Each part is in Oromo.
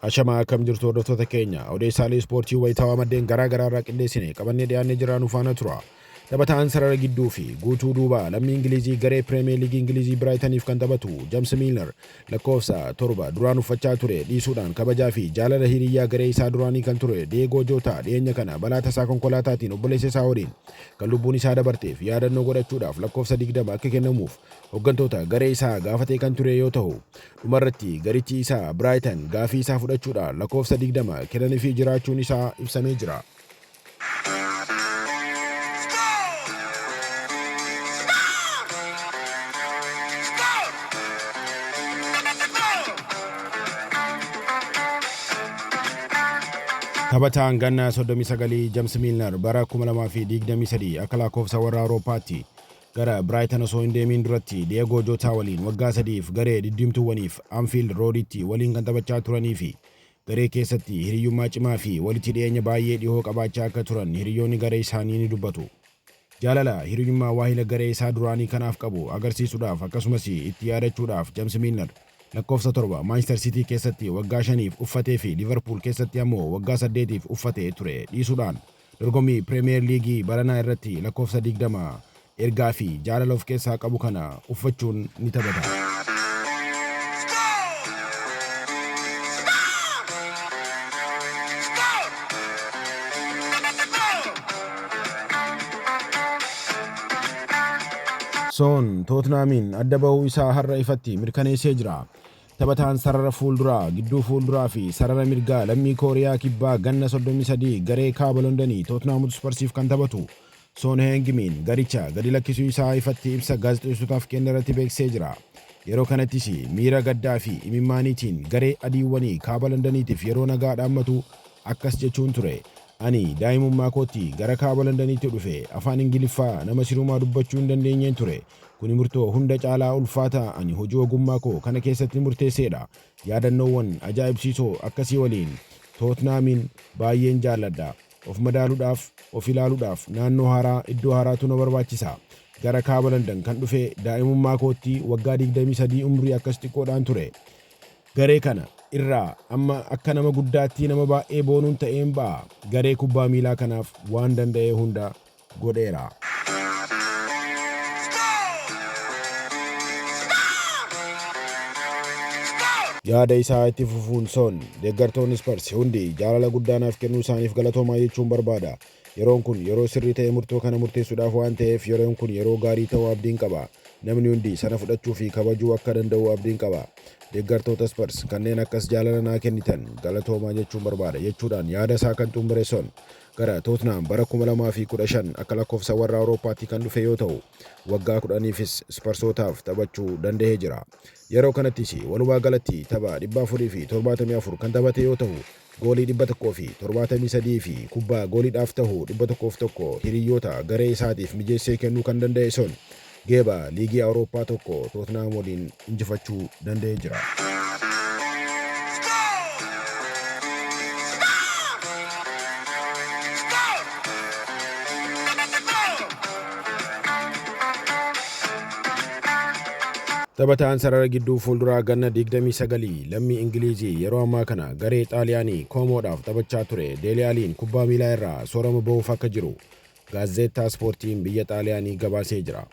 Ashamaa, akkam jirtu hordoftoota keenya? Odeessaalee ispoortii wayitaawaa maddeen garaa garaa irraa qindeessine qabannee dhiyaannee jira, nu faana tura. Taphataan sarara gidduu fi guutuu duubaa lammii Ingilizii garee Pirimeer Liigii Ingilizii Biraayitaniif kan taphatu James Milner lakkoofsa 7 duraan uffachaa ture dhiisuudhaan kabajaa fi jaalala hiriyyaa garee isaa duraanii kan ture Diyeegoo Jootaa dhiyeenya kana balaa tasaa konkolaataatiin obboleessa isaa waliin kan lubbuun isaa dabarteef yaadannoo godhachuudhaaf lakkoofsa 20 akka kennamuuf hoggantoota garee isaa gaafatee kan ture yoo tahu, dhumarratti garichi isaa Biraayitan gaafii isaa fudhachuudhaan lakkoofsa 20 kennanifii jiraachuun isaa ibsamee jira. Taphataan ganna 39 James Milner bara 2023 akka lakkoofsa warra Awurooppaatti gara Biraayitan osoo hin deemiin duratti Diyeegoo Jootaa waliin waggaa sadiif garee diddiimtuuwwaniif Anfiild Rooditti waliin kan taphachaa turanii fi garee keessatti hiriyyummaa cimaa fi walitti dhiyeenya baay'ee dhihoo qabaachaa akka turan hiriyyoonni garee isaanii ni dubbatu. Jaalala hiriyyummaa waahila garee isaa duraanii kanaaf qabu agarsiisuudhaaf akkasumas itti yaadachuudhaaf James Milner lakkoofsa 7 Maanchister Siitii keessatti waggaa shaniif uffatee fi Liivarpuul keessatti ammoo waggaa saddeetiif uffatee ture dhiisuudhaan dorgommii Piriimiyeer Liigii baranaa irratti lakkoofsa 20 ergaa fi jaalala of keessaa qabu kana uffachuun ni taphata. Soon Tootnaamiin adda bahuu isaa har'a ifatti mirkaneessee jira. Taphataan sarara fuulduraa, gidduu fuulduraa fi sarara mirgaa lammii Kooriyaa Kibbaa ganna 33 garee Kaaba Londanii Tootnaam Hotsparsiif kan taphatu Soon Heeng-miin garicha gadi lakkisuu isaa ifatti ibsa gaazexeessotaaf kenne irratti beeksisee jira. Yeroo kanattis miira gaddaa fi imimmaaniitiin garee adiiwwanii Kaaba Londaniitiif yeroo nagaa dhaammatu akkas jechuun ture, Ani daa'imummaa kootti gara Kaaba Londaniitti dhufe. Afaan Ingiliffaa nama sirumaa dubbachuu hin dandeenyeen ture. Kuni murtoo hunda caalaa ulfaataa ani hojii ogummaa koo kana keessatti murteesseedha. Yaadannoowwan ajaa'ibsiisoo akkasii waliin Tootnaamiin baay'een jaalladha. Of madaaluudhaaf, of ilaaluudhaaf naannoo haaraa, iddoo haaraatu na barbaachisa. Gara Kaaba Landan kan dhufe daa'imummaa kootti waggaa 23 umrii akkas xiqqoodhaan ture. Garee kana irraa amma akka nama guddaatti nama baay'ee boonuun ta'een ba'a. Garee kubbaa miilaa kanaaf waan danda'ee hunda godheera. Yaada isaa itti fufuun Son, Deeggartoonni Spurs hundi jaalala guddaa naaf kennuu isaaniif galatoomaa jechuun barbaada. Yeroon kun yeroo sirrii ta'e murtoo kana murteessuudhaaf waan ta'eef yeroon kun yeroo gaarii ta'uu abdiin qaba. Namni hundi sana fudhachuu fi kabajuu akka danda'u abdiin qaba. Deeggartoota Spurs kanneen akkas jaalala naa kennitan galatoomaa jechuun barbaada, jechuudhaan yaada isaa kan xumure Son, gara Tootnaam bara 2015 akka lakkoofsa warra Awurooppaatti kan dhufe yoo ta'u, waggaa 10fis Sparsootaaf taphachuu dandahee jira. Yeroo kanattis walumaa galatti tapha 474 kan taphate yoo tahu, goolii 173 fi kubbaa gooliidhaaf tahu 101 hiriyyoota garee isaatiif mijeessee kennuu kan danda'e Son, geeba Liigii Awurooppaa tokko Tootnaam waliin injifachuu danda'ee jira. Taphataan sarara gidduu fuulduraa ganna 29 lammii Ingiliizii yeroo ammaa kana garee Xaaliyaanii Koomoodhaaf taphachaa ture Deelii Aliin kubbaa miilaa irraa soorama ba'uuf akka jiru Gaazzeettaa Ispoortiin biyya Xaaliyaanii gabaasee jira.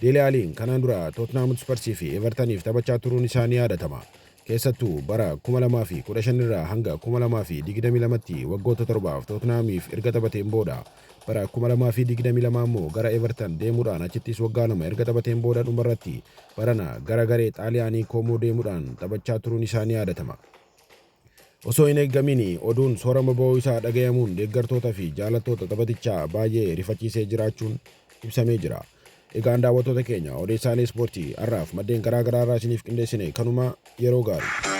Dele Aliin kanaan dura Tottenham Hotspurs fi Evertaniif taphachaa turuun isaa ni yaadatama. Keessattuu bara 2015 irraa hanga 2022tti waggoota torbaaf Tottenhamiif erga taphateen booda bara 2022 ammoo gara Everton deemuudhaan achittis waggaa lama erga taphateen booda dhumarratti barana gara garee Xaaliyaanii Koomoo deemuudhaan taphachaa turuun isaa ni yaadatama. Osoo hin eeggamiin oduun soorama ba'uu isaa dhagayamuun deeggartoota fi jaalattoota taphatichaa baay'ee rifachiisee jiraachuun ibsamee jira. Egaan daawwattoota keenya, odeessaalee ispoortii har'aaf maddeen garaa garaa irraa isiniif qindeessine kanuma, yeroo gaarii.